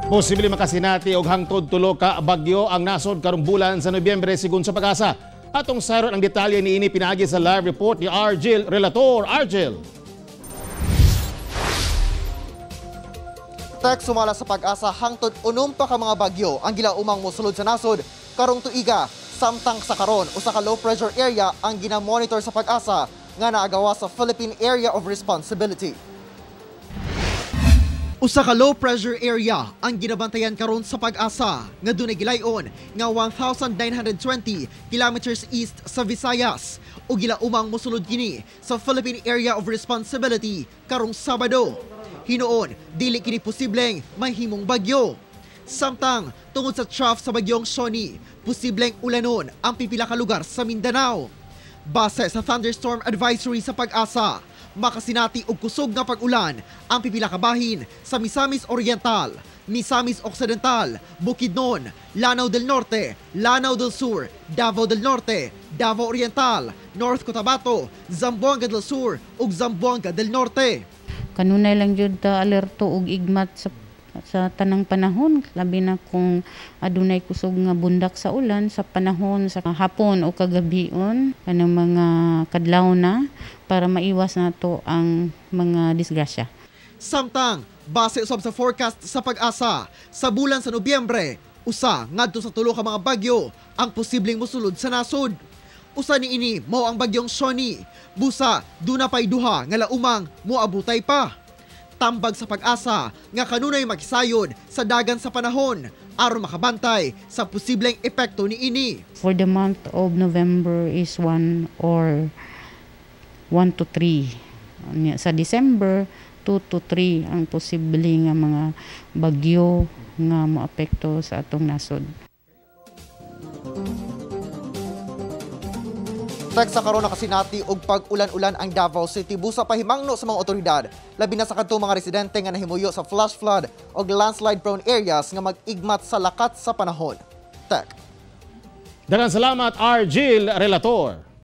Posible makasinati og hangtod 3 ka bagyo ang nasod karong bulan sa Nobyembre, sigon sa Pag-asa. Atong sayron ang detalye niini pinaagi sa live report ni Argel Relator. Argel. Tek, sumala sa Pag-asa, hangtod 6 pa ka mga bagyo ang gilaumang mosulod sa nasod karong tuiga. Samtang sa karon, usa ka low pressure area ang ginamonitor sa Pag-asa nga naagawa sa Philippine Area of Responsibility. Usa ka low pressure area ang ginabantayan karon sa Pag-asa nga dunay gilayon nga 1,920 kilometers east sa Visayas ug gilaumang mosulod kini sa Philippine Area of Responsibility karong Sabado. Hinuon, dili kini posibleng mahimong bagyo. Samtang tungod sa trough sa bagyong Siony, posibleng ulanon ang pipila ka lugar sa Mindanao. Base sa thunderstorm advisory sa Pag-asa, makasinati og kusog nga pag-ulan ang pipila ka bahin sa Misamis Oriental, Misamis Occidental, Bukidnon, Lanao del Norte, Lanao del Sur, Davao del Norte, Davao Oriental, North Cotabato, Zamboanga del Sur ug Zamboanga del Norte. Kanunay lang jud ta alerto og igmat sa tanang panahon, labi na kung adunay kusog nga bundak sa ulan sa panahon sa hapon o kagabion, kanang mga kadlaw na, para maiwas nato ang mga disgrasya. Samtang base usab sa forecast sa Pag-asa, sa bulan sa Nobyembre, usa ngadto sa 3 ka mga bagyo ang posibleng mosulod sa nasod. Usa niini mao ang bagyong Siony. Busa duna pay duha nga laumang moabutay pa. Tambag sa Pag-asa nga kanunay makisayod sa dagan sa panahon aron makabantay sa posibleng epekto niini. For the month of November is 1 or 1 to 3. Sa December, 2 to 3 ang posible nga mga bagyo nga moapekto sa atong nasod. Tek, sa karon nakasinati og pag-ulan-ulan ang Davao City, busa pahimangno sa mga otoridad, labi na sa kadtong mga residente nga nahimuyo sa flash flood og landslide prone areas nga mag-igmat sa lakat sa panahon. Tek. Daghang salamat, Argel Relator.